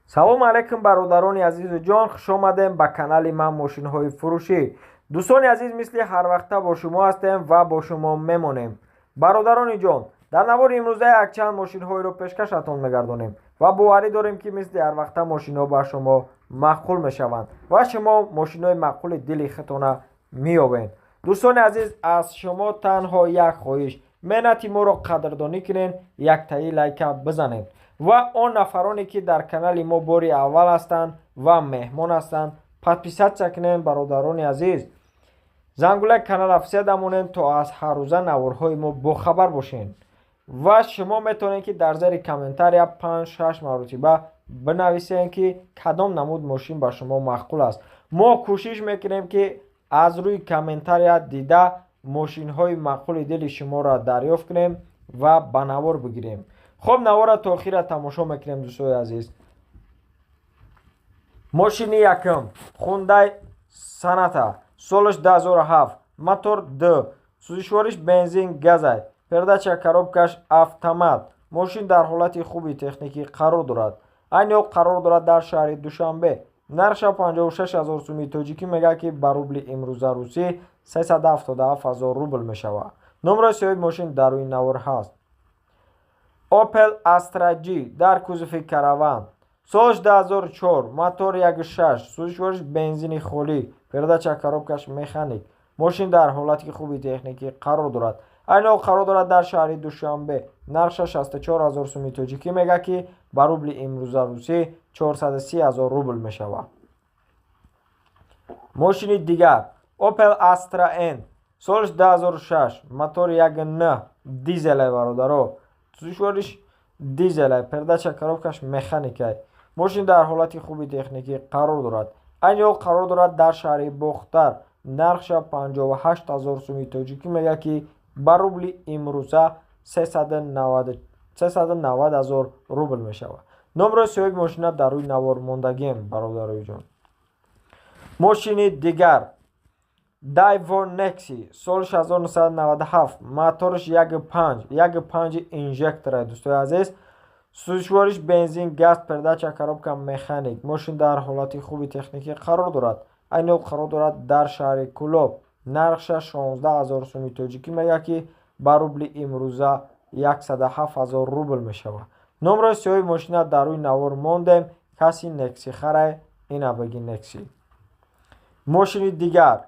Салому алайкум, бародарони азизу ҷон, хуш омадем ба канали ман «Мошинҳои фурӯшӣ». Дӯстони азиз, мисли ҳарвақта бо шумо ҳастем ва бо шумо мемонем. Бародарони ҷон, дар навори имрӯза якчанд мошинҳоеро пешкашатон мегардонем ва боварӣ дорем, ки мисли ҳарвақта мошинҳо ба шумо маъқул мешаванд ва шумо мошинҳои маъқули дили худтона меёбед. Дӯстони азиз, аз шумо танҳо як хоҳиш: меҳнати моро қадрдонӣ кунед, яктаи лайка бизанед ва он нафароне, ки дар канали мо бори аввал ҳастанд ва меҳмон ҳастанд, подписаться кунед. Бародарони азиз, зангулаи каналро фишурда монед, то аз ҳаррӯза наворҳои мо бохабар бошед. Ва шумо метавонед, ки дар зери комментария 5-6 маротиба бинависед, ки кадом намуд мошин ба шумо маъқул аст. Мо кӯшиш мекунем, ки аз рӯи комментария дида мошинҳои маъқули дили шуморо дарёфт кунем ва ба навор бигирем. Хуб, навора то охира тамошо мекунем, дӯстои азиз. Мошини якум: Хундай Соната, солаш 2007, мотор д, сӯзишвориш бензин газай, передача коробкаш автомат. Мошин дар ҳолати хуби техникӣ қарор дорад. Айни ҳол қарор дорад дар шаҳри Душанбе. Нархша 56 ҳазор суми тоҷикӣ мегӯяд, ки ба рубли имрӯза русӣ 377 ҳазор рубл мешавад. Номраи соҳиби мошин дар рӯи навор ҳаст. Opel Astra G дар кузови Караван, солаш 2004, мотор 1.6, сӯзишвориш бензини холӣ, передача коробкаш механик. Мошин дар ҳолати хуби техникӣ қарор дорад. Айни ҳол қарор дорад дар шаҳри Душанбе. Нархша 64 ҳазор суми тоҷикӣ мегӯяд, ки ба рубли имрӯза русӣ 430 ҳазор рубл мешавад. Мошини дигар: Opel Astra N, солаш 2006, мотори 1.9 дизелай. Бародаро, сӯзишвориш дизелай, передача коробкаш механикай. Мошин дар ҳолати хуби техникӣ қарор дорад. Айни ҳол қарор дорад дар шаҳри Бохтар. Нархша 58 ҳазор суми тоҷикӣ мегӯяд, ки ба рубли имрӯза 390 ҳазор рубл мешавад. Номраи соҳиби мошина дар рӯи навор мондагием, бародарои ҷон. Мошини дигар: Daewoo Nexia, соли 1997, мотораш 1.5, 1.5 инжектора. Дӯстои азиз, сӯзишвориш бензин газ, передача коробка механик. Мошин дар ҳолати хуби техникӣ қарор дорад. Айни ҳол қарор дорад дар шаҳри Кӯлоб. Нархша 16 ҳазор суми тоҷикӣ мегӯяд, ки ба рубли имрӯза 107 ҳазор рубл мешавад. Номраи соҳиби мошина дар рӯи навор мондем. Каси Некси харай, ина бигӣ Некси. Мошини дигар: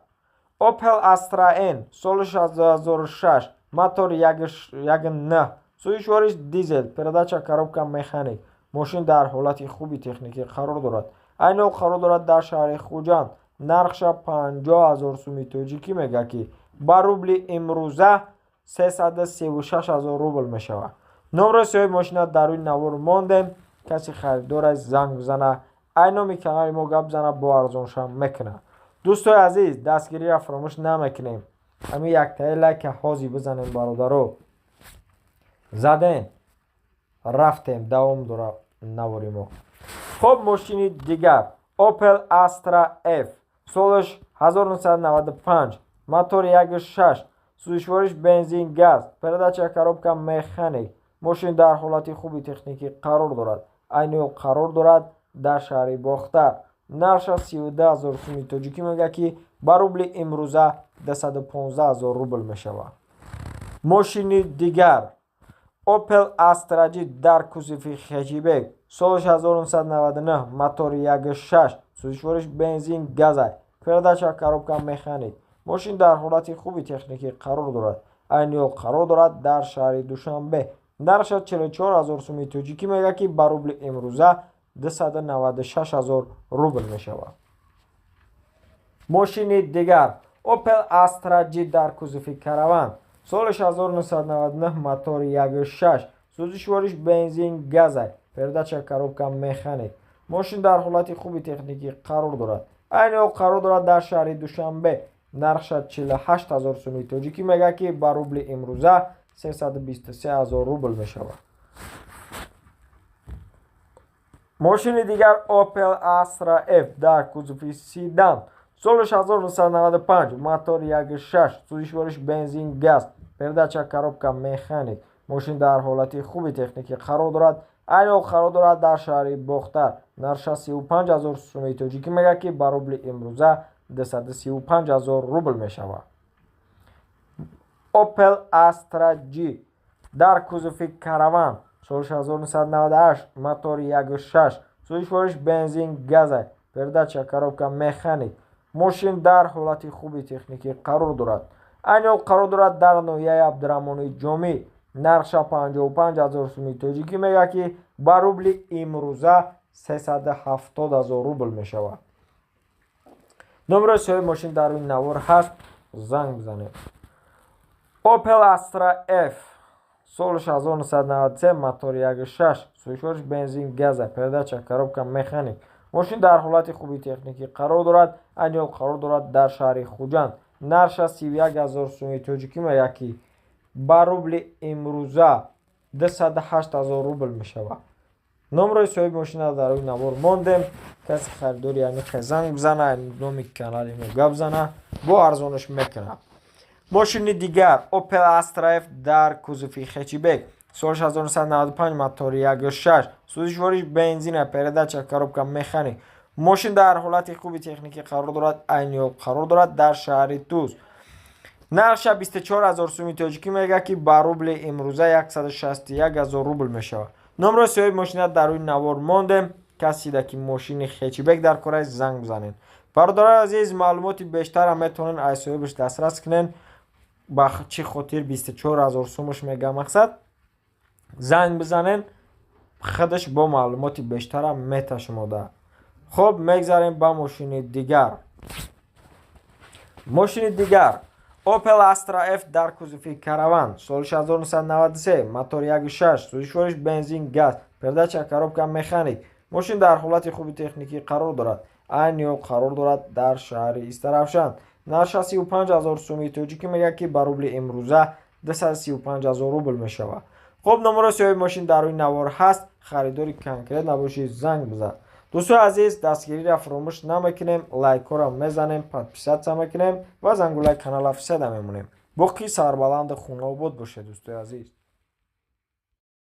Opel Astra N, соли 2006, мотор 1.9, сӯзишвориш дизел, передача коробка механик. Мошин дар ҳолати хуби техникӣ қарор дорад. Айни ҳол қарор дорад дар шаҳри Хуҷанд. Нархша 50 ҳазор суми тоҷикӣ мегӯяд, ки ба рубли имрӯза 336 ҳазор рубл мешавад. Номраи соҳиби мошина дар рӯи навор мондем. Каси харидораш, занг бизана, ай номи канали мо гап бизана, бо арзоншам мекунад. Дӯстои азиз, дастгириро фаромӯш намекунем. Ҳамин яктаи лайка ҳозир бизанем, бародаро. Заден, рафтем, давом дора навори мо. Хуб, мошини дигар: Opel Astra F, солаш 1995, мотори 1.6, сӯзишвориш бензин газ, передача коробка механик. Мошин дар ҳолати хуби техникӣ қарор дорад. Айни ҳол қарор дорад дар шаҳри Бохтар. Нархша 32 ҳазор суми тоҷикӣ мегӯяд, ки ба рубли имрӯза 215 ҳазор рубл мешавад. Мошини дигар: Opel Astra G дар кузови хэтчбек, соли 1999, мотори 1.6, сӯзишвориш бензин газай, передача коробка механик. Мошин дар ҳолати хуби техникӣ қарор дорад. Айни ҳол қарор дорад дар шаҳри Душанбе. Нархша 44 ҳазор суми тоҷикӣ мегӯяд, ки ба рубли имрӯза 296 ҳазор рубл мешавад. Мошини дигар: Opel Astra G дар кузови Караван, соли 1999, мотори 1.6, сӯзишвориш бензин газай, передача коробка механик. Мошин дар ҳолати хуби техникӣ қарор дорад. Айни ҳол қарор дорад дар шаҳри Душанбе. Нархша 48 ҳазор суми тоҷикӣ мегӯяд, ки ба рубли имрӯза 323 ҳазор рубл мешавад. Мошини дигар: Opel Astra F дар кузови седан, соли 1995, мотор 1.6, сӯзишвориш бензин газ, передача коробка механик. Мошин дар ҳолати хуби техникӣ қарор дорад. Айни ҳол қарор дорад дар шаҳри Бохтар. Нархша 35 ҳазор сумаи тоҷикӣ мегӯяд, ки ба рубли имрӯза 235 ҳазор рубл мешавад. Opel Astra G дар кузови Караван, соли 1998, мотори 1.6, сӯзишвориш бензин газа, передача коробка механик. Мошин дар ҳолати хуби техникӣ қарор дорад. Айни ҳол қарор дорад дар ноҳияи Абдураҳмони Ҷомӣ. Нархша 55 ҳазор суми тоҷикӣ мегӯяд, ки ба рубли имрӯза 370 ҳазор рубл мешавад. Номерои соҳиби мошин дар рӯи навор ҳаст, занг бизанед. Opel Astra F, соли 1993, мотори 1.6, сӯзишвориш бензин газа, передача коробка механик. Мошин дар ҳолати хуби техникӣ қарор дорад. Айни ҳол қарор дорад дар шаҳри Хуҷанд. Нархша 31 ҳазор суми тоҷикӣ мегӯяд, ки ба рубли имрӯза 208 ҳазор рубл мешавад. Номерои соҳиби мошина дар рӯи навор мондем. Каси харидори аниқе занг бизана, номи канали мо гап зана, бо арзонаш мекунад. Мошини дигар: Opel Astra F дар кузови хэтчбек, соли 1995, мотори 1.6, сӯзишвориш бензина, передача коробка механик. Мошин дар ҳолати хуби техникӣ қарор дорад. Айни ҳол қарор дорад дар шаҳри Тӯс. Нархша 24 ҳазор суми тоҷикӣ мегӯяд, ки ба рубли имрӯза 161 ҳазор рубл мешавад. Номерои соҳиби мошина дар рӯи навор мондем. Касида ки мошини хэтчбек дар кора, занг бизанед. Бародарои азиз, маълумоти бештарам метавонед аз соҳибаш дастрас кунед, ба чӣ хотир 24 ҳазор сумаш мега. Мақсад, занг бизанед, худаш бо маълумоти бештарам мета шумода. Хуб, мегзарем ба мошини дигар. Мошини дигар: Opel Astra F дар кузови Караван, соли 1993, мотор 1.6, сӯзишвориш бензин газ, передача коробка механик. Мошин дар ҳолати хуби техникӣ қарор дорад. Айни ҳол қарор дорад дар шаҳри Истаравшан. Нархша 35 ҳазор сумии тоҷикӣ мегӯяд, ки ба рубли имрӯза 235 ҳазор рубл мешавад. Хуб, номерои соҳиби мошин дар рӯи навор ҳаст. Харидори конкрет набошӣ, занг бизан. Дӯстои азиз, дастгириро фаромӯш намекунем, лайкҳоро мезанем, подписаться мекунем ва зангулаи канала фиседа мемонем. Боқӣ сарбаланду хонаобод бошед, дӯстои азиз.